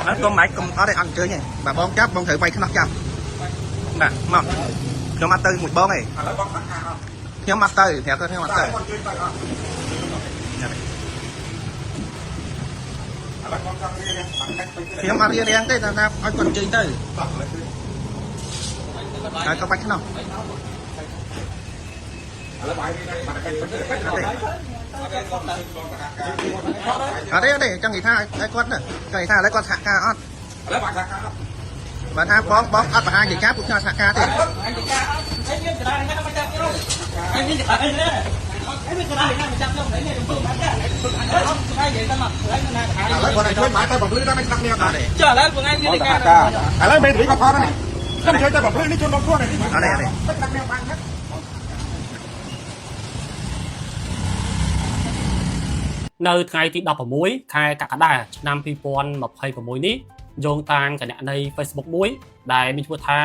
ហើយកុំម៉េចកុំអត់ទេអត់អញ្ជើញទេបាទបងចាប់បងត្រូវវាយខ្នោះចាប់បាទមកខ្ញុំអត់ទៅមួយបងទេ ឥឡូវបងសហការអត់ ខ្ញុំអត់ទៅប្រាប់ទៅខ្ញុំអត់ទៅ តែគាត់ជួយទៅអត់ឥឡូវបងចង់រៀនបាក់កាច់ទៅ ខ្ញុំអត់រៀនរៀងទេតែថាឲ្យគាត់អញ្ជើញទៅ បាទឥឡូវគឺ ហើយក៏បាច់ខ្នោះ ឥឡូវបាយរៀនបាក់កាច់ទៅ អត់ទេ បងសហការ អត់ទេអត់ទេចង់និយាយថាឲ្យគាត់ទៅចង់និយាយថាឥឡូវគាត់សហការអត់ ឥឡូវបាក់សហការអត់ បើថាបងបងអត់បង្ហាញកិច្ចការពួកខ្ញុំអត់សហការទេ អញទៅការអញមានក្តារណាមកចាប់ខ្ញុំអញមានក្តារណាអញមានក្តារណាមកចាប់ខ្ញុំនេះខ្ញុំធ្វើមកដែរអត់ស្គាល់និយាយតែមកហើយណា ឥឡូវគាត់ឲ្យជួយបាយទៅបំភ្លឺដល់មិនស្ដាប់គ្នាអត់ អត់ទេ ចុះឥឡូវពួកឯងមានការ ឥឡូវមេធាវីគាត់ថតហ្នឹងខ្ញុំជួយទៅបំភ្លឺនេះជនរងគ្រោះនេះ អត់ទេអត់ទេ ស្ដាប់គ្នាបានហ្នឹង នៅថ្ងៃទី16ខែកក្កដាឆ្នាំ2026នេះយោងតាមគណនី Facebook មួយដែលមានឈ្មោះថា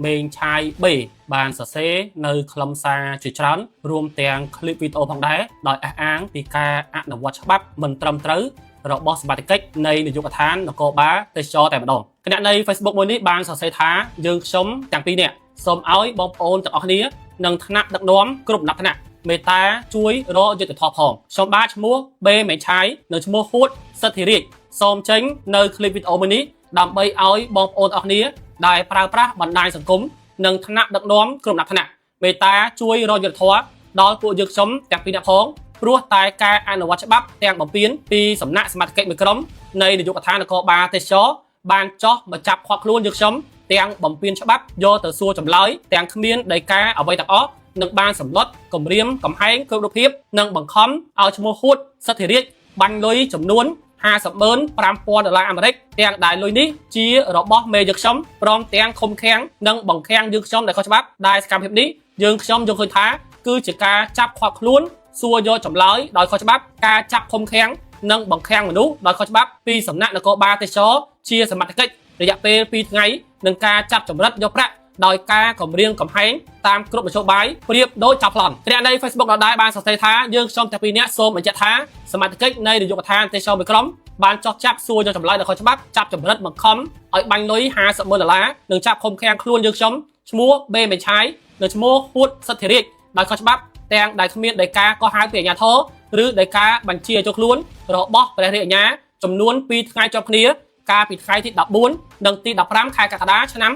មេងឆាយបេបានសរសេរនៅខ្លឹមសារជាច្រើនរួមទាំងคลิปវីដេអូផងដែរដោយអះអាងពីការអនុវត្តច្បាប់មិនត្រឹមត្រូវរបស់សមត្ថកិច្ចនៃនាយកដ្ឋាននគរបាលទេសចរតែម្ដងគណនី Facebook មួយនេះបានសរសេរថាយើងខ្ញុំទាំងពីរនាក់សូមឲ្យបងប្អូនទាំងអស់គ្នានិងថ្នាក់ដឹកនាំគ្រប់លំដាប់ថ្នាក់ មេត្តាជួយរកយុត្តិធម៌ផងខ្ញុំបាទឈ្មោះបេមេឆាយនិងឈ្មោះហួតសិទ្ធិរាជសូមចេញនៅคลิปវីដេអូមួយនេះដើម្បីឲ្យបងប្អូនអរគ្នាដែលប្រើប្រាស់បណ្ដាញសង្គមនិងថ្នាក់ដឹកនាំគ្រប់លំដាប់ថ្នាក់មេត្តាជួយរកយុត្តិធម៌ដល់ពួកយើងខ្ញុំទាំងពីរនាក់ផងព្រោះតែការអនុវត្តច្បាប់ទាំងបំពេញពីសំណាក់សមត្ថកិច្ចមួយក្រុមនៃនាយកដ្ឋាននគរបាលទេសចរបានចោះមកចាប់ឃាត់ខ្លួនយើងខ្ញុំទាំងបំពេញច្បាប់យកទៅសួរចម្លើយទាំងគ្មានដីកាអ្វីទាំងអស់ នឹងបានសម្លុតគម្រាមកំហែងគ្រប់រូបភាពនិងបង្ខំឲ្យឈ្មោះហួតសិទ្ធិរាជបាញ់លុយចំនួន505,000ដុល្លារអាមេរិកទាំងដែលលុយនេះជារបស់មេយើងខ្ញុំព្រមទាំងឃុំឃាំងនិងបង្ខាំងយើងខ្ញុំដែលខុសច្បាប់ដែលសកម្មភាពនេះយើងខ្ញុំយល់ឃើញថាគឺជាការចាប់ឃាត់ខ្លួនសួរយកចម្លើយដោយខុសច្បាប់ការចាប់ឃុំឃាំងនិងបង្ខាំងមនុស្សដោយខុសច្បាប់ពីសំណាក់នគរបាលទេសចរជាសមត្ថកិច្ចរយៈពេល2ថ្ងៃនិងការចាប់ចម្រិតយកប្រាក់ ដោយការគម្រាមកំហែងតាមគ្រប់មធ្យោបាយប្រៀបដូចចាប់ប្លន់គណនី Facebook ដដែលបានសរសេរថាយើងខ្ញុំទាំងពីរនាក់សូមបញ្ជាក់ថាសមត្ថកិច្ចនៃនាយកដ្ឋានទេសចរមួយក្រុមបានចោះចាប់សួរយកចម្លើយដោយខុសច្បាប់ចាប់ចម្រិតបង្ខំឲ្យបាញ់លុយ50ម៉ឺនដុល្លារនិងចាប់ឃុំឃាំងខ្លួនយើងខ្ញុំឈ្មោះបេមេឆាយនិងឈ្មោះហួតសិទ្ធិរាជដោយខុសច្បាប់ទាំងដែលគ្មានដីកាកោះហៅពីអាជ្ញាធរឬដីកាបញ្ជាចូលខ្លួនរបស់ព្រះរាជអាជ្ញាចំនួន2ថ្ងៃជាប់គ្នា កាលពីថ្ងៃទី14និងទី15ខែកក្កដាឆ្នាំ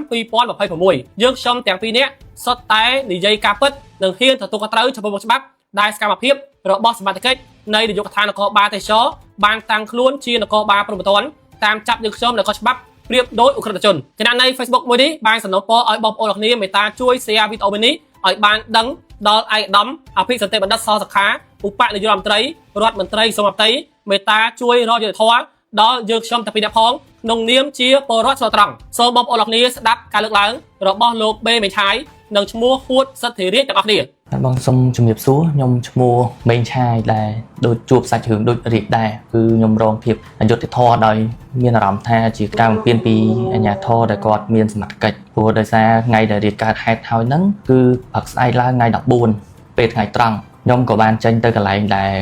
2026យើងខ្ញុំទាំងពីរនាក់សុទ្ធតែនិយាយការពិតនិងហ៊ានទទួលខុសត្រូវចំពោះមុខច្បាប់ដែលសកម្មភាពរបស់សមត្ថកិច្ចនៃនាយកដ្ឋាននគរបាលទេសចរបានតាំងខ្លួនជានគរបាលព្រហ្មទណ្ឌតាមចាប់យើងខ្ញុំនៅខុសច្បាប់ប្រៀបដោយឧក្រិដ្ឋជនគណនី Facebook មួយនេះបានសំណូមពរឲ្យបងប្អូនអរគ្នាមេត្តាជួយ share វីដេអូមួយនេះឲ្យបានដឹងដល់ឯកឧត្តមអភិសន្តិបណ្ឌិតសសុខាឧបនាយករដ្ឋមន្ត្រីរដ្ឋមន្ត្រីក្រសួងមហាផ្ទៃមេត្តាជួយរកយុត្តិធម៌ ដល់យើងខ្ញុំតាពីអ្នកផងក្នុងនាមជាពលរដ្ឋស្លូតត្រង់សូមបងប្អូនអរគ្នាស្ដាប់ការលើកឡើងរបស់លោកបេមេឆាយនិងឈ្មោះហួតសិទ្ធិរាជទាំងអស់គ្នា បាទបងសូមជំរាបសួរខ្ញុំឈ្មោះមេងឆាយដែលដូចជួបសាច់រឿងដូចរៀបដែរគឺខ្ញុំរងភាពអយុត្តិធម៌ដោយមានអារម្មណ៍ថាជាការបំពានពីអាជ្ញាធរដែលគាត់មានសមត្ថកិច្ចព្រោះដោយសារថ្ងៃដែលរៀបកើតហេតុហើយហ្នឹងគឺព្រឹកស្អែកឡើងថ្ងៃ14ពេលថ្ងៃត្រង់ខ្ញុំក៏បានចេញទៅកន្លែងដែល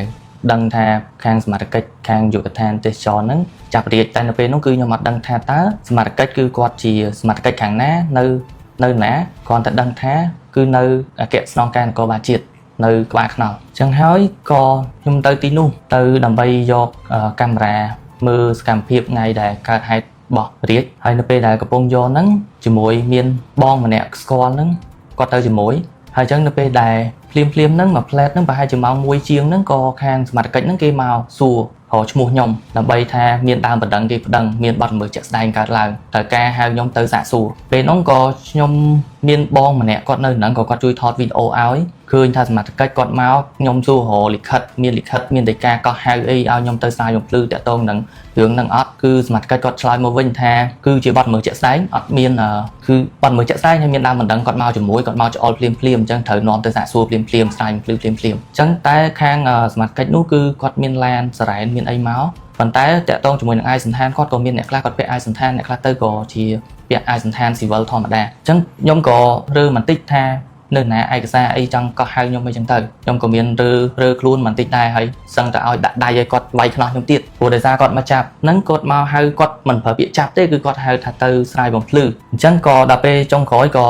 ដឹងថាខាងសមត្ថកិច្ចខាងយុទ្ធឋានទេសចរហ្នឹងចាប់រាជតែនៅពេលនោះគឺខ្ញុំអត់ដឹងថាតើសមត្ថកិច្ចគឺគាត់ជាសមត្ថកិច្ចខាងណានៅ នៅណាគ្រាន់តែដឹងថាគឺនៅអគ្គស្នងការនគរបាលជាតិនៅក្បាលខ្នល់អញ្ចឹងហើយក៏ខ្ញុំទៅទីនោះទៅដើម្បីយកកាមេរ៉ាមើលសកម្មភាពថ្ងៃដែលកើតហេតុបោះរាជហើយនៅពេលដែលកំពុងយកហ្នឹងជាមួយមានបងម្នាក់ស្គាល់ហ្នឹងគាត់ទៅជាមួយហើយអញ្ចឹងនៅពេលដែលភ្លាមភ្លាមហ្នឹងមួយផ្លែតហ្នឹងប្រហែលជាម៉ោង1ជាងហ្នឹងក៏ខាងសមត្ថកិច្ចហ្នឹងគេមកសួររកឈ្មោះខ្ញុំដើម្បីថាមានដើមបណ្ដឹងគេប្តឹងមានបទល្មើសជាក់ស្ដែងកើតឡើងត្រូវការហៅខ្ញុំទៅសាកសួរពេលហ្នឹងក៏ខ្ញុំមានបងម្នាក់គាត់នៅហ្នឹងក៏គាត់ជួយថតវីដេអូឲ្យឃើញថាសមត្ថកិច្ចគាត់មកខ្ញុំសួររកលិខិតមានលិខិតមានដីកាកោះហៅអីឲ្យខ្ញុំទៅស្រាយបំភ្លឺតាក់ទងនឹងរឿងហ្នឹងអត់គឺសមត្ថកិច្ចគាត់ឆ្លើយមកវិញថាគឺជាបទល្មើសជាក់ស្ដែងអត់មានគឺបទល្មើសជាក់ស្ដែងហើយមានដើមបណ្ដឹងគាត់មកជាមួយគាត់មកច្អល់ភ្លាមភ្លាមអញ្ចឹងត្រូវនាំទៅសាកសួរភ្លាមភ្លាមស្រាយបំភ្លឺភ្លាមភ្លាមអញ្ចឹងតែខាងសមត្ថកិច្ចនោះគឺគាត់មានឡានសារ៉ែនមានអីមកប៉ុន្តែតាក់ទងជាមួយនឹងអាយសន្តានគាត់ក៏មានអ្នកខ្លះគាត់ពាក់អាយសន្តានអ្នកខ្លះទៅក៏ជាពាក់អាយសន្តានស៊ីវិលធម្មតាអញ្ចឹងខ្ញុំក៏រើបន្តិចថា នៅណាឯកសារអីចង់កោះហៅខ្ញុំអីចឹងទៅខ្ញុំក៏មានរើរើខ្លួនបន្តិចដែរហើយសឹងតែឲ្យដាក់ដៃឲ្យគាត់វាយខ្នោះខ្ញុំទៀតព្រោះដោយសារគាត់មកចាប់ហ្នឹងគាត់មកហៅគាត់មិនប្រើពាក្យចាប់ទេគឺគាត់ហៅថាទៅស្រាយបំភ្លឺអញ្ចឹងក៏ដល់ពេលចុងក្រោយក៏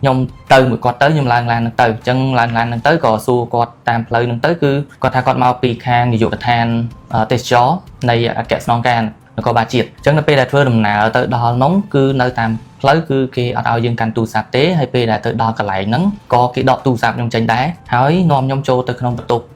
ខ្ញុំទៅមួយគាត់ទៅខ្ញុំឡើងឡានហ្នឹងទៅអញ្ចឹងឡើងឡានហ្នឹងទៅក៏សួរគាត់តាមផ្លូវហ្នឹងទៅគឺគាត់ថាគាត់មកពីខាងនាយកដ្ឋានទេសចរនៃអគ្គស្នងការនគរបាលជាតិអញ្ចឹងនៅពេលដែលធ្វើដំណើរទៅដល់នោះគឺនៅតាមផ្លូវគឺគេអត់ឲ្យយើងកាន់ទូរស័ព្ទទេហើយពេលដែលទៅដល់កន្លែងហ្នឹងក៏គេដកទូរស័ព្ទខ្ញុំចេញដែរហើយនាំខ្ញុំចូលទៅក្នុងបន្ទប់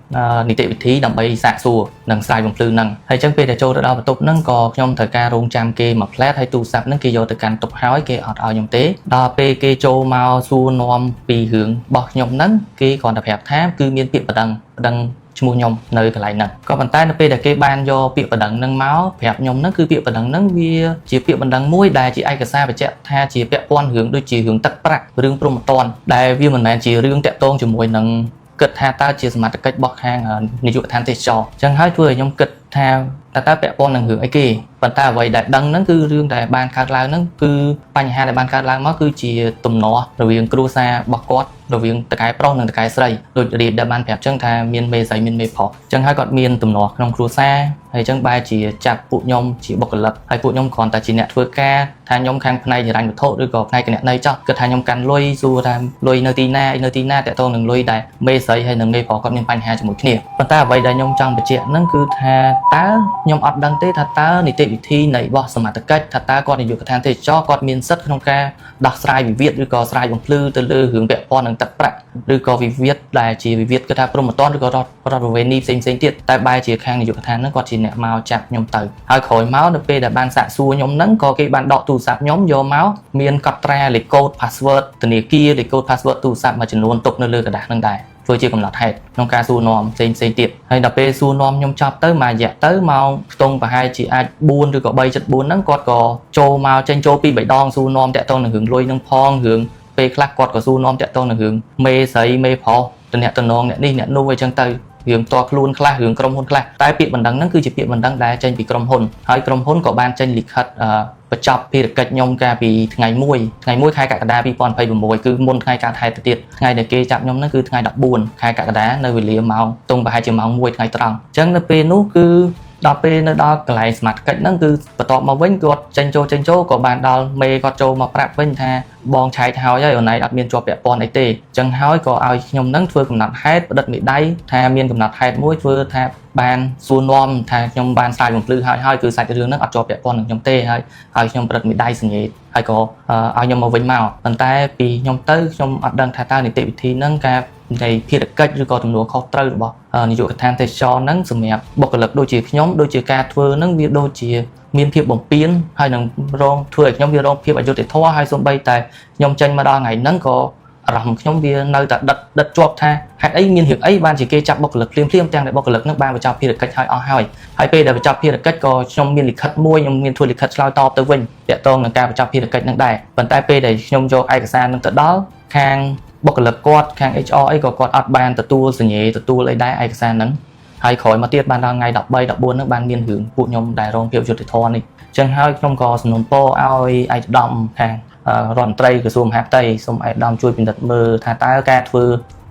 នីតិវិធីដើម្បីសាកសួរនិងស្រាយបំភ្លឺហ្នឹងហើយអញ្ចឹងពេលដែលចូលទៅដល់បន្ទប់ហ្នឹងក៏ខ្ញុំត្រូវការរងចាំគេមួយផ្លែតហើយទូរស័ព្ទហ្នឹងគេយកទៅកាន់ទុកហើយគេអត់ឲ្យខ្ញុំទេដល់ពេលគេចូលមកសួរនាំពីរឿងរបស់ខ្ញុំហ្នឹងគេគ្រាន់តែប្រាប់ថាគឺមានពាក្យប្តឹងប្តឹងឈ្មោះខ្ញុំនៅកន្លែងហ្នឹងក៏ប៉ុន្តែនៅពេលដែលគេបានយកពាក្យបណ្ដឹងហ្នឹងមកប្រាប់ខ្ញុំហ្នឹងគឺពាក្យបណ្ដឹងហ្នឹងវាជាពាក្យបណ្ដឹងមួយដែលជាឯកសារបញ្ជាក់ថាជាពាក់ព័ន្ធរឿងដូចជារឿងទឹកប្រាក់រឿងព្រហ្មទណ្ឌដែលវាមិនមែនជារឿងតាក់ទងជាមួយនឹងគិតថាតើជាសមត្ថកិច្ចរបស់ខាងនាយកដ្ឋានទេសចរអញ្ចឹងហើយធ្វើឲ្យខ្ញុំគិតថាតើតើពាក់ព័ន្ធនឹងរឿងអីគេប៉ុន្តែអ្វីដែលដឹងហ្នឹងគឺរឿងដែលបានកើតឡើងហ្នឹងគឺបញ្ហាដែលបានកើតឡើងមកគឺជាទំនាស់រវាងគ្រួសាររបស់គាត់រវាងតកែប្រុសនិងតកែស្រីដូចរៀបដែលបានប្រាប់ចឹងថាមានមេស្រីមានមេប្រុសចឹងហើយគាត់មានទំនាស់ក្នុងគ្រួសារហើយចឹងបែរជាចាប់ពួកខ្ញុំជាបុគ្គលិកហើយពួកខ្ញុំគ្រាន់តែជាអ្នកធ្វើការថាខ្ញុំខាងផ្នែកហិរញ្ញវត្ថុឬក៏ផ្នែកគណនេយ្យចោះគិតថាខ្ញុំកាន់លុយសួរថាលុយនៅទីណានៅទីណាតាក់ទងនឹងលុយដែលមេស្រីហើយនិងមេប្រុសគាត់មានបញ្ហាជាមួយគ្នាប៉ុន្តែអ្វីដែលខ្ញុំចង់បញ្ជាក់ហ្នឹងគឺថាតើខ្ញុំអត់ដឹងទេថាតើនីតិវិធីនៃរបស់សមត្ថកិច្ចថាតើគាត់នាយកដ្ឋានទេសចរគាត់មានសិទ្ធិក្នុងការដោះស្រាយវិវាទឬក៏ស្រាយបំភ្លឺទៅលើរឿងពាក់ព័ន្ធនឹងទឹកប្រាក់ឬក៏វិវាទដែលជាវិវាទគឺថាព្រហ្មទណ្ឌឬក៏រដ្ឋរដ្ឋប្រវេណីផ្សេងផ្សេងទៀតតែបែរជាខាងនាយកដ្ឋានហ្នឹងគាត់ជាអ្នកមកចាប់ខ្ញុំទៅហើយក្រោយមកនៅពេលដែលបានសាកសួរខ្ញុំហ្នឹងក៏គេបានដកទូរស័ព្ទខ្ញុំយកមកមានកត់ត្រាលេខកូដ password ធនាគារលេខកូដ password ទូរស័ព្ទមួយចំនួនទុកនៅលើក្រដាសហ្នឹងដែរធ្វើជាកំណត់ហេតុក្នុងការសួរនាំផ្សេងផ្សេងទៀតហើយដល់ពេលសួរនាំខ្ញុំចប់ទៅមួយរយៈទៅមកខ្ទង់ប្រហែលជាអាច4ឬក៏3.4ហ្នឹងគាត់ក៏ចូលមកចេញចូលពីរបីដងសួរនាំតាក់ទងនឹងរឿងលុយហ្នឹងផងរឿងពេលខ្លះគាត់ក៏សួរនាំតាក់ទងនឹងរឿងមេស្រីមេប្រុសតំណាក់តំណងអ្នកនេះអ្នកនោះអីចឹងទៅរឿងផ្ទាល់ខ្លួនខ្លះរឿងក្រុមហ៊ុនខ្លះតែពាក្យបណ្ដឹងហ្នឹងគឺជាពាក្យបណ្ដឹងដែលចេញពីក្រុមហ៊ុនហើយក្រុមហ៊ុនក៏បានចេញលិខិតបញ្ចប់ភារកិច្ចខ្ញុំកាលពីថ្ងៃ1ថ្ងៃ1ខែកក្កដា2026គឺមុនថ្ងៃកើតហេតុទៅទៀតថ្ងៃដែលគេចាប់ខ្ញុំហ្នឹងគឺថ្ងៃ14ខែកក្កដានៅវេលាម៉ោងទងប្រហែលជាម៉ោង1ថ្ងៃត្រង់អញ្ចឹងនៅពេលនោះគឺដល់ពេលនៅដល់កន្លែងសមត្ថកិច្ចហ្នឹងគឺបន្ទាប់មកវិញគាត់ចេញចូលចេញចូលក៏បានដល់មេគាត់ចូលមកប្រាប់វិញថាបងឆែកហើយហើយអូនឯងអត់មានជាប់ពាក់ព័ន្ធអីទេអញ្ចឹងហើយក៏ឲ្យខ្ញុំហ្នឹងធ្វើកំណត់ហេតុផ្តិតមេដៃថាមានកំណត់ហេតុមួយធ្វើថាបានសួរនាំថាខ្ញុំបានស្រាយបំភ្លឺហើយហើយគឺសាច់រឿងហ្នឹងអត់ជាប់ពាក់ព័ន្ធនឹងខ្ញុំទេហើយហើយខ្ញុំផ្តិតមេដៃសញ្ញាហើយក៏ឲ្យខ្ញុំមកវិញមកប៉ុន្តែពីខ្ញុំទៅខ្ញុំអត់ដឹងថាតើនីតិវិធីហ្នឹងការនៃភារកិច្ចឬក៏ទំនួលខុសត្រូវរបស់នាយកដ្ឋានទេសចរហ្នឹងសម្រាប់បុគ្គលិកដូចជាខ្ញុំដូចជាការធ្វើហ្នឹងវាដូចជាមានភាពបំពានហើយនឹងរងធ្វើឲ្យខ្ញុំវារងភាពអយុត្តិធម៌ហើយសូម្បីតែខ្ញុំចេញមកដល់ថ្ងៃហ្នឹងក៏អារម្មណ៍ខ្ញុំវានៅតែដិតដិតជាប់ថាហេតុអីមានរឿងអីបានជាគេចាប់បុគ្គលិកភ្លាមភ្លាមទាំងដែលបុគ្គលិកហ្នឹងបានបញ្ចប់ភារកិច្ចហើយអស់ហើយហើយពេលដែលបញ្ចប់ភារកិច្ចក៏ខ្ញុំមានលិខិតមួយខ្ញុំមានធ្វើលិខិតឆ្លើយតបទៅវិញទាក់ទងនឹងការបញ្ចប់ភារកិច្ចហ្នឹងដែរប៉ុន្តែពេលដែលខ្ញុំយកឯកសារហ្នឹងទៅដល់ខាងបុគ្គលិកគាត់ខាង HR អីក៏គាត់អត់បានទទួលសញ្ញាទទួលអីដែរឯកសារហ្នឹងហើយក្រោយមកទៀតបានដល់ថ្ងៃ13 14ហ្នឹងបានមានរឿងពួកខ្ញុំដែលរងភាពអយុត្តិធម៌នេះអញ្ចឹងហើយខ្ញុំក៏សំណូមពរឲ្យឯកឧត្តមខាងរដ្ឋមន្ត្រីក្រសួងមហាផ្ទៃសូមឯកឧត្តមជួយពិនិត្យមើលថាតើការធ្វ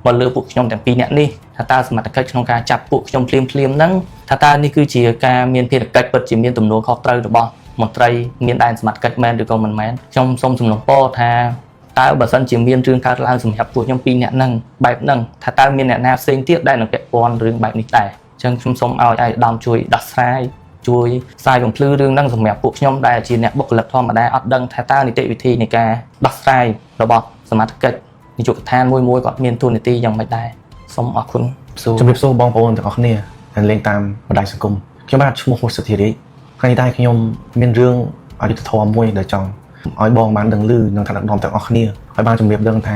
ើមកលើពួកខ្ញុំទាំងពីរនាក់នេះថាតើសមត្ថកិច្ចក្នុងការចាប់ពួកខ្ញុំភ្លាមភ្លាមហ្នឹងថាតើនេះគឺជាការមានភារកិច្ចពិតជាមានទំនួលខុសត្រូវរបស់មន្ត្រីមានដែនសមត្ថកិច្ចមែនឬក៏មិនមែនខ្ញុំសូមសំណូមពរថាតើបើសិនជាមានរឿងកើតឡើងសម្រាប់ពួកខ្ញុំពីរនាក់ហ្នឹងបែបហ្នឹងថាតើមានអ្នកណាផ្សេងទៀតដែលនឹងពាក់ព័ន្ធរឿងបែបនេះដែរអញ្ចឹងខ្ញុំសូមឲ្យឯកឧត្តមជួយដោះស្រាយជួយស្រាយបំភ្លឺរឿងហ្នឹងសម្រាប់ពួកខ្ញុំដែលជាអ្នកបុគ្គលិកធម្មតាអត់ដឹងថាតើនីតិវិធីនៃការដោះស្រាយរបស់សមត្ថកិច្ចនាយកដ្ឋានមួយមួយគាត់មានតួនាទីយ៉ាងម៉េចដែរសូមអរគុណសួរ ជំរាបសួរបងប្អូនទាំងអស់គ្នាដែលលេងតាមបណ្ដាញសង្គមខ្ញុំបាទឈ្មោះហួសសិទ្ធិរាជថ្ងៃនេះដែរខ្ញុំមានរឿងអយុត្តិធម៌មួយដែលចង់ឲ្យបងបានដឹងឮនិងថ្នាក់ដឹកនាំទាំងអស់គ្នាឲ្យបានជំរាបដឹងថ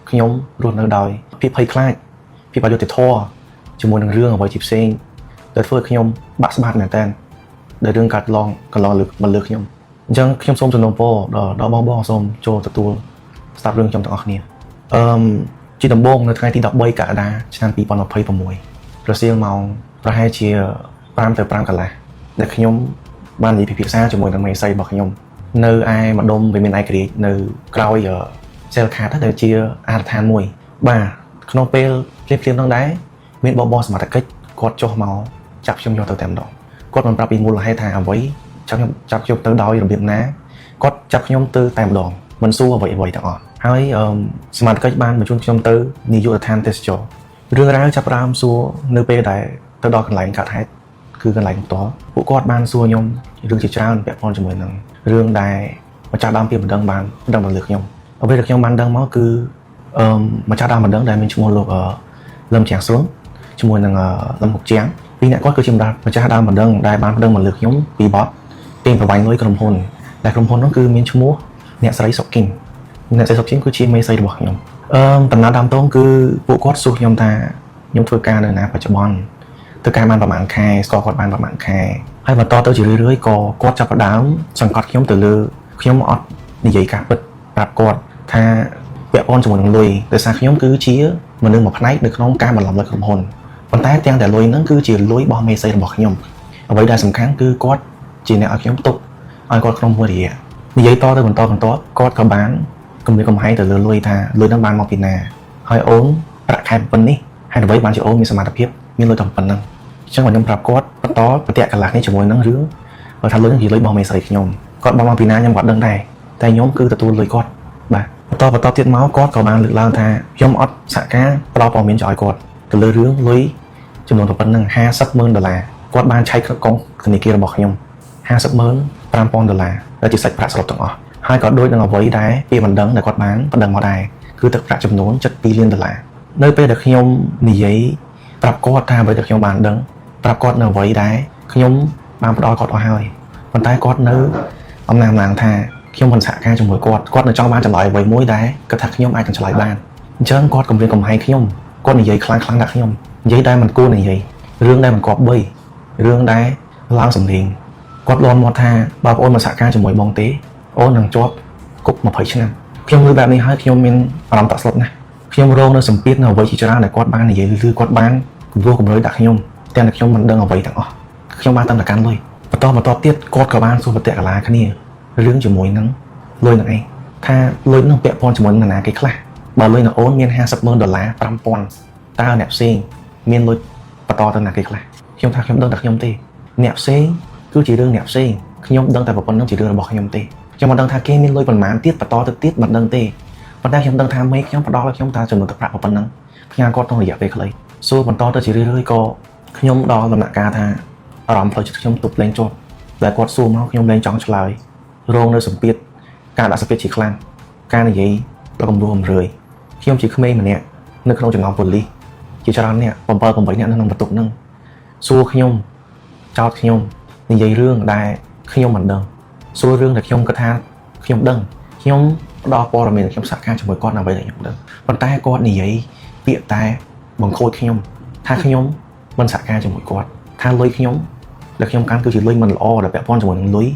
ាខ្ញុំរស់នៅដោយភាពភ័យខ្លាចភាពអយុត្តិធម៌ជាមួយនឹងរឿងអ្វីជាផ្សេងដែលធ្វើឲ្យខ្ញុំបាក់ស្បាតមែនតើដែលរឿងកាត់ឡងកន្លងលើមកលើខ្ញុំអញ្ចឹងខ្ញុំសូមសំណូមពរដល់ដល់បងបងសូមចូលទទួលស្ដាប់រឿងខ្ញុំទាំងអស់គ្នាអឺមជាដំបូងនៅថ្ងៃទី13កក្កដាឆ្នាំ2026រសៀលម៉ោងប្រហែលជា5ទៅ5កន្លះដែលខ្ញុំបាននិយាយពិភាក្សាជាមួយនឹងមេសីរបស់ខ្ញុំនៅឯម្ដុំវិមានឯករាជ្យនៅក្រោយសេលខាតដែលជាអាហារដ្ឋានមួយ បាទក្នុងពេលភ្លាមៗហ្នឹងដែរមានបបសមត្ថកិច្ចគាត់ចុះមកចាប់ខ្ញុំយកទៅតែម្ដងគាត់មិនប្រាប់ពីមូលហេតុថាអ្វីចាប់ខ្ញុំចាប់ខ្ញុំទៅដោយរបៀបណាគាត់ចាប់ខ្ញុំទៅតែម្ដងមិនសួរអ្វីអ្វីទាំងអស់ហើយអឺសមត្ថកិច្ចបានបញ្ជូនខ្ញុំទៅនាយកដ្ឋានទេសចររឿងរ៉ាវចាប់ផ្ដើមសួរនៅពេលដែលទៅដល់កន្លែងកើតហេតុគឺកន្លែងផ្ទាល់ពួកគាត់បានសួរខ្ញុំរឿងជាច្រើនពាក់ព័ន្ធជាមួយនឹងរឿងដែលម្ចាស់ដើមពីបណ្ដឹងបានបណ្ដឹងមកលើខ្ញុំអ្វីដែលខ្ញុំបានដឹងមកគឺ អឺម្ចាស់ដើមបណ្ដឹងដែលមានឈ្មោះលោកអឺលឹមជាងស៊ុនជាមួយនឹងអឺលឹមហុកជាងពីរអ្នកគាត់គឺជាម្ចាស់ដើមបណ្ដឹងដែលបានបណ្ដឹងមកលើខ្ញុំពីបទកេងប្រវ័ញ្ចលុយក្រុមហ៊ុនដែលក្រុមហ៊ុននោះគឺមានឈ្មោះអ្នកស្រីសុកគីមអ្នកស្រីសុកគីមគឺជាមេស្រីរបស់ខ្ញុំអឺដំណើរដើមតងគឺពួកគាត់សួរខ្ញុំថាខ្ញុំធ្វើការនៅណាបច្ចុប្បន្នធ្វើការបានប្រហែលខែស្គាល់គាត់បានប្រហែលខែហើយបន្តទៅជារឿយៗក៏គាត់ចាប់ផ្ដើមសង្កត់ខ្ញុំទៅលើខ្ញុំអត់និយាយការពិតប្រាប់គាត់ថា ពាក់ព័ន្ធជាមួយនឹងលុយដោយសារខ្ញុំគឺជាមនុស្សមួយផ្នែកនៅក្នុងការបន្លំលុយក្រុមហ៊ុនប៉ុន្តែទាំងតែលុយហ្នឹងគឺជាលុយរបស់មេស្រីរបស់ខ្ញុំអ្វីដែលសំខាន់គឺគាត់ជាអ្នកឲ្យខ្ញុំទុកឲ្យគាត់ក្នុងមួយរយៈនិយាយតទៅបន្តបន្តគាត់ក៏បានគម្រាមកំហែងទៅលើលុយថាលុយហ្នឹងបានមកពីណាហើយអូនប្រាក់ខែប៉ុណ្នេះហេតុអ្វីបានជាអូនមានសមត្ថភាពមានលុយតែប៉ុណ្្នឹងអញ្ចឹងខ្ញុំប្រាប់គាត់បន្តប្រតិកន្លះនេះជាមួយនឹងរឿងបើថាលុយហ្នឹងជាលុយរបស់មេស្រីខ្ញុំគាត់បង់មកពីណាខ្ញុំក៏ដឹងដែរតែខ្ញុំគឺទទួលលុយគាត់បាទបន្តបន្តទៀតមកគាត់ក៏បានលើកឡើងថាខ្ញុំអត់សហការផ្ដល់ព័ត៌មានឲ្យគាត់ទៅលើរឿងលុយចំនួនប៉ុណ្ណឹង50ម៉ឺនដុល្លារគាត់បានឆែកក្នុងកុងធនាគាររបស់ខ្ញុំ50ម៉ឺន5000ដុល្លារដែលជាសាច់ប្រាក់សរុបទាំងអស់ហើយក៏ដូចនឹងអ្វីដែលពីបណ្ដឹងដែលគាត់បានបណ្ដឹងមកដែរគឺទឹកប្រាក់ចំនួន72លានដុល្លារនៅពេលដែលខ្ញុំនិយាយប្រាប់គាត់ថាអ្វីដែលខ្ញុំបានដឹងប្រាប់គាត់នៅអ្វីដែលខ្ញុំបានផ្ដល់គាត់អស់ហើយប៉ុន្តែគាត់នៅអំណាងអំណាងថាខ្ញុំមិនសហការជាមួយគាត់គាត់នៅចង់បានចម្លើយអ្វីមួយដែលគាត់ថាខ្ញុំអាចនឹងឆ្លើយបានអញ្ចឹងគាត់គំរាមកំហែងខ្ញុំគាត់និយាយខ្លាំងខ្លាំងដាក់ខ្ញុំនិយាយដែលមិនគួរនិយាយរឿងដែលមិនគប្បីរឿងដែលឡើងសំឡេងគាត់លន់មកថាបើប្អូនមិនសហការជាមួយបងទេអូននឹងជាប់គុក20ឆ្នាំខ្ញុំឮបែបនេះហើយខ្ញុំមានអារម្មណ៍តក់ស្លុតណាស់ខ្ញុំរងនៅសម្ពាធនៅអ្វីជាច្រើនដែលគាត់បាននិយាយឬគាត់បានគម្រោះគម្រើយដាក់ខ្ញុំទាំងតែខ្ញុំមិនដឹងអ្វីទាំងអស់ខ្ញុំបានតាមតែកាន់លុយបន្តបន្តទៀតគាត់ក៏បានសួរប្រតិកលាគ្នារឿងជាមួយនឹងលុយនឹងឯងថាលុយនឹងពាក់ព័ន្ធជាមួយនឹងនរណាគេខ្លះបើលុយនឹងអូនមាន50ម៉ឺនដុល្លារ5000តើអ្នកផ្សេងមានលុយបន្តទៅណាគេខ្លះខ្ញុំថាខ្ញុំដឹងតែខ្ញុំទេអ្នកផ្សេងគឺជារឿងអ្នកផ្សេងខ្ញុំដឹងតែប្រពន្ធនឹងជារឿងរបស់ខ្ញុំទេខ្ញុំមិនដឹងថាគេមានលុយប៉ុន្មានទៀតបន្តទៅទៀតមិនដឹងទេប៉ុន្តែខ្ញុំដឹងថាមេខ្ញុំផ្ដល់ឲ្យខ្ញុំតែចំនួនទឹកប្រាក់ប៉ុណ្ណឹងផ្ញើគាត់ក្នុងរយៈពេលខ្លីសួរបន្តទៅជារឿយៗក៏ខ្ញុំដល់ដំណាក់កាលថាអារម្មណ៍ផ្លូវចិត្តខ្ញុំទប់លែងជាប់ដែលគាត់សួរមកខ្ញុំលែងចង់ឆ្លើយរងនៅសម្ពាធការដាក់សម្ពាធជាខ្លាំងការនិយាយដ៏គំរោះគំរើយខ្ញុំជាក្មេងម្នាក់នៅក្នុងចំណោមប៉ូលីសជាច្រើនអ្នក7 8នាក់នៅក្នុងបន្ទប់ហ្នឹងសួរខ្ញុំចោទខ្ញុំនិយាយរឿងដែលខ្ញុំមិនដឹងសួររឿងដែលខ្ញុំគិតថាខ្ញុំដឹងខ្ញុំផ្ដល់ព័ត៌មានខ្ញុំសហការជាមួយគាត់ដើម្បីឲ្យខ្ញុំដឹងប៉ុន្តែគាត់និយាយពាក្យតែបង្ខូចខ្ញុំថាខ្ញុំមិនសហការជាមួយគាត់ថាលុយខ្ញុំដែលខ្ញុំកាន់គឺជាលុយមិនល្អដែលពាក់ព័ន្ធជាមួយនឹងលុយ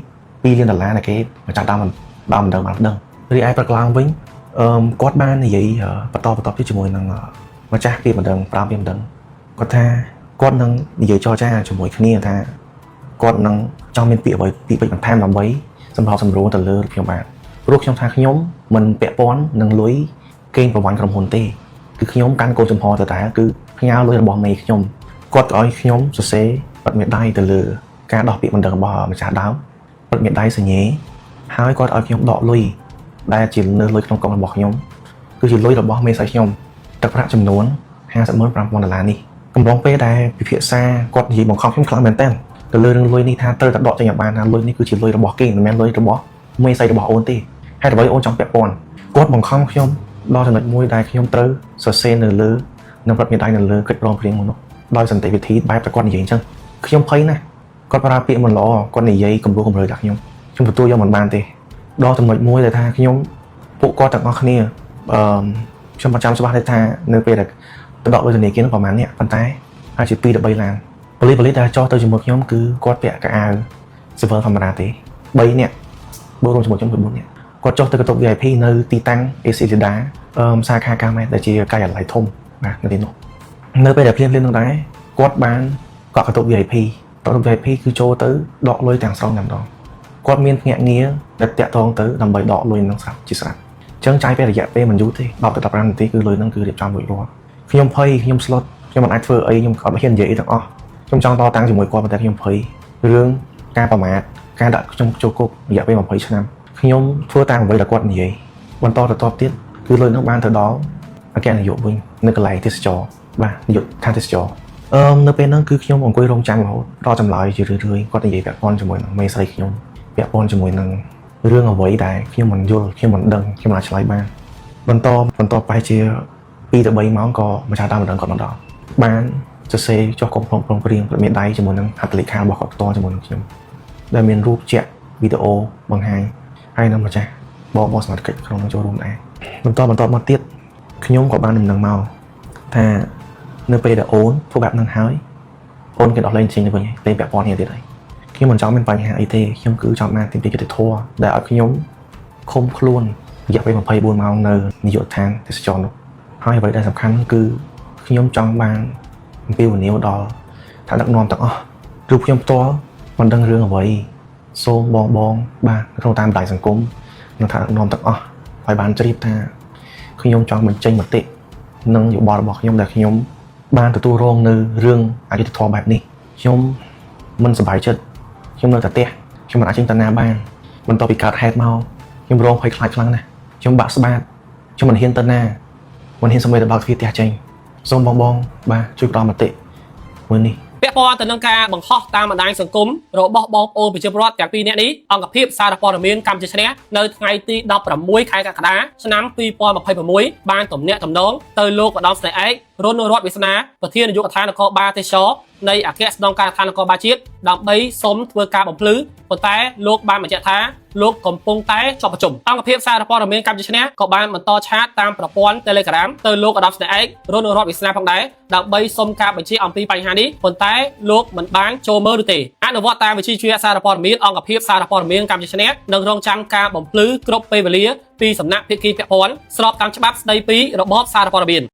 2លានដុល្លារដែលគេម្ចាស់ដើមដើមមិនដឹងបានដឹងរីឯប្រកឡើងវិញអឺគាត់បាននិយាយបន្តបន្តទៀតជាមួយនឹងម្ចាស់ពីមិនដឹងប្រាំពីមិនដឹងគាត់ថាគាត់នឹងនិយាយចរចាជាមួយគ្នាថាគាត់នឹងចង់មានពាក្យអ្វីពាក្យពេចន៍បន្ថែមដើម្បីសម្របសម្រួលទៅលើខ្ញុំបានព្រោះខ្ញុំថាខ្ញុំមិនពាក់ព័ន្ធនឹងលុយកេងប្រវ័ញ្ចក្រុមហ៊ុនទេគឺខ្ញុំកាន់គោលចំហទៅតែគឺផ្ញើលុយរបស់មេខ្ញុំគាត់ក៏ឲ្យខ្ញុំសរសេរបិទមេដៃទៅលើការដោះពាក្យបណ្ដឹងរបស់ម្ចាស់ដើមបិទមេដៃសញ្ញេហើយគាត់ឲ្យខ្ញុំដកលុយដែលជានៅលុយក្នុងកុងរបស់ខ្ញុំគឺជាលុយរបស់មេស្រីខ្ញុំទឹកប្រាក់ចំនួន505,000ដុល្លារនេះកំឡុងពេលដែលពិភាក្សាគាត់និយាយបង្ខំខ្ញុំខ្លាំងមែនទែនទៅលើរឿងលុយនេះថាត្រូវតែដកចេញឲ្យបានថាលុយនេះគឺជាលុយរបស់គេមិនមែនលុយរបស់មេស្រីរបស់អូនទេហេតុអ្វីអូនចង់ពាក់ព័ន្ធគាត់បង្ខំខ្ញុំដល់ចំណុចមួយដែលខ្ញុំត្រូវសរសេរនៅលើនិងប្រត់មេដៃនៅលើកិច្ចព្រមព្រៀងមួយនោះដោយសន្តិវិធីបែបតែគាត់និយាយអញ្ចឹងខ្ញុំភ័យណាស់គាត់ប្រើពាក្យមិនល្អគាត់និយាយគំរោះគំរើយដាក់ខ្ញុំខ្ញុំទទួលយកមិនបានទេដល់ចំណុចមួយដែលថាខ្ញុំពួកគាត់ទាំងអស់គ្នាអឺខ្ញុំប្រចាំច្បាស់ទេថានៅពេលដែលទៅដកលុយធនាគារនោះប្រហែលអ្នកប៉ុន្តែអាចជា2ទៅ3ឡានប៉ូលីសប៉ូលីសដែលចោះទៅជាមួយខ្ញុំគឺគាត់ពាក់កៅអៅស៊ីវិលធម្មតាទេ3នាក់បូករួមជាមួយខ្ញុំគឺ4នាក់គាត់ចុះទៅបន្ទប់ VIP នៅទីតាំង AC Lida អឺសាខាកាម៉ែតដែលជាការិយាល័យធំបាទនៅទីនោះនៅពេលដែលភ្លាមៗនោះដែរគាត់បានកក់បន្ទប់ VIP បន្ទប់ VIP គឺចូលទៅដកលុយទាំងស្រុងតែម្ដងគាត់មានភ្នាក់ងារដែលតាក់ទងទៅដើម្បីដកលុយនឹងស្រាប់ជាស្រាប់ ចឹងចាយពេលរយៈពេលមិនយូរទេ10ទៅ15នាទីគឺលុយហ្នឹងគឺរៀបចំរួចរាល់ខ្ញុំភ័យខ្ញុំស្លុតខ្ញុំមិនអាចធ្វើអីខ្ញុំអត់ហ៊ាននិយាយអីទាំងអស់ខ្ញុំចង់តតាំងជាមួយគាត់ប៉ុន្តែខ្ញុំភ័យរឿងការប្រមាថការដាក់ខ្ញុំចូលគុករយៈពេល20ឆ្នាំខ្ញុំធ្វើតាមអ្វីដែលគាត់និយាយបន្តទៅតបទៀតគឺលុយហ្នឹងបានទៅដល់អគ្គនាយកវិញនៅកន្លែងទេសចរបាទនាយកឋានទេសចរអឺនៅពេលហ្នឹងគឺខ្ញុំអង្គុយរងចាំរហូតដល់ចម្លើយជារឿយៗគាត់និយាយពាក់ព័ន្ធជាមួយនឹងមេស្រីខ្ញុំពាក់ព័ន្ធជាមួយនឹងរឿងអ្វីដែលខ្ញុំមិនយល់ខ្ញុំមិនដឹងខ្ញុំមិនអាចឆ្លើយបានបន្តបន្តប្រហែលជា2ទៅ3ម៉ោងក៏ម្ចាស់ដើមមិនដឹងគាត់មកដល់បានសរសេរចុះកុំព្រមព្រមព្រៀងមានដៃជាមួយនឹងហត្ថលេខារបស់គាត់ផ្ទាល់ជាមួយនឹងខ្ញុំដែលមានរូបជាក់វីដេអូបង្ហាញហើយនឹងម្ចាស់បងបងសមត្ថកិច្ចក្នុងនឹងចូលរួមដែរបន្តបន្តមកទៀតខ្ញុំក៏បានដំណឹងមកថានៅពេលដែលអូនធ្វើបែបហ្នឹងហើយអូនគេដោះលែងចេញទៅវិញហើយលែងពាក់ព័ន្ធគ្នាទៀតហើយខ្ញុំមិនចង់មានបញ្ហាអីទេខ្ញុំគឺចង់បានទាមទារយុត្តិធម៌ដែលឲ្យខ្ញុំឃុំខ្លួនរយៈពេល24ម៉ោងនៅនាយកដ្ឋានទេសចរនោះហើយអ្វីដែលសំខាន់គឺខ្ញុំចង់បានអំពាវនាវដល់ថ្នាក់ដឹកនាំទាំងអស់រូបខ្ញុំផ្ទាល់មិនដឹងរឿងអ្វីសូមបងបងបាទនៅក្នុងតាមបណ្ដាញសង្គមនិងថ្នាក់ដឹកនាំទាំងអស់ឲ្យបានជ្រាបថាខ្ញុំចង់បញ្ចេញមតិនិងយោបល់របស់ខ្ញុំដែលខ្ញុំបានទទួលរងនៅរឿងអយុត្តិធម៌បែបនេះខ្ញុំមិនសប្បាយចិត្តខ្ញុំនៅតែផ្ទះខ្ញុំមិនអាចចេញទៅណាបានបន្ទាប់ពីកើតហេតុមកខ្ញុំរងភ័យខ្លាចខ្លាំងណាស់ខ្ញុំបាក់ស្បាតខ្ញុំមិនហ៊ានទៅណាមិនហ៊ានសូម្បីតែបើកទ្វារផ្ទះចេញសូមបងបងបាទជួយផ្ដល់មតិមួយនេះ ពាក់ព័ន្ធទៅនឹងការបង្ហោះតាមបណ្ដាញសង្គមរបស់បងប្អូនប្រជាពលរដ្ឋទាំងពីរនាក់នេះអង្គភាពសារព័ត៌មានកម្ពុជាឈ្នះនៅថ្ងៃទី16ខែកក្កដាឆ្នាំ2026បានទំនាក់ទំនងទៅលោកឧត្តមស្នេហ៍ឯករុនរតវាសនាប្រធាននាយកដ្ឋាននគរបាលទេសចរនៃអគ្គស្នងការដ្ឋាននគរបាលជាតិដើម្បីសុំធ្វើការបំភ្លឺប៉ុន្តែលោកបានបញ្ជាក់ថាលោកកំពុងតែជាប់ប្រជុំអង្គភាពសារព័ត៌មានកម្ពុជាឈ្នះក៏បានបន្តឆាតតាមប្រព័ន្ធ Telegram ទៅលោកឧត្តមស្នេហ៍ឯករុនរតវាសនាផងដែរដើម្បីសុំការបញ្ជាអំពីបញ្ហានេះប៉ុន្តែលោកមិនបានចូលមើលនោះទេអនុវត្តតាមវិជ្ជាជីវៈសារព័ត៌មានអង្គភាពសារព័ត៌មានកម្ពុជាឈ្នះនឹងរងចាំការបំភ្លឺគ្រប់ពេលវេលាពីសំណាក់ភាគីពាក់ព័ន្ធស្របតាមច្បាប់ស្តីពីរបបសារព័ត៌មាន។